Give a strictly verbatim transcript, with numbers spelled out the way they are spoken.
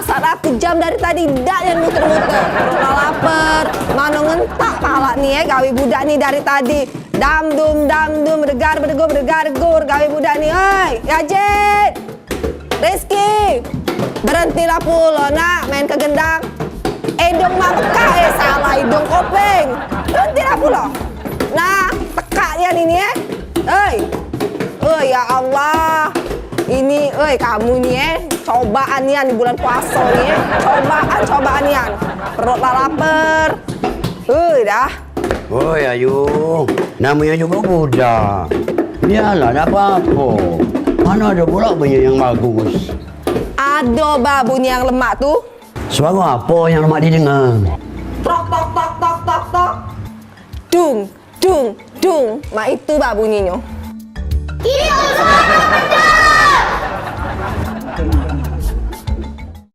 Satu jam dari tadi dak yang muter-muter. Perut la lapar. Mano ngentak pala ni eh, gawe budak ni dari tadi. Dam dum dam dum, regar berdegur, berdegar degur, gawe budak ni. Oi, Yajin. Rizky, berhentilah pulo nak main ke gendang. Idung mak bekak eh, salah idung kopeng. Berhentilah pulo. Nah, tekak nian ini eh. Hei. Oh ya Allah. Ini, oi, kamu ni eh, cobaan nian di bulan puaso ni eh. Cobaan, cobaan nian. Perut la lapar. Oi, dah. Oi, Ayu. Namonyo jugo budak. Biarlah, dak apo-apo. Mano ado pulo bunyi yang bagus? Ado, Ba, bunyi yang lemak tu. Suaro apo yang lemak didengar? Tok, tok, tok, tok, tok, tok. Dung, dung, dung. Mak itu, Ba, bunyinyo. Ini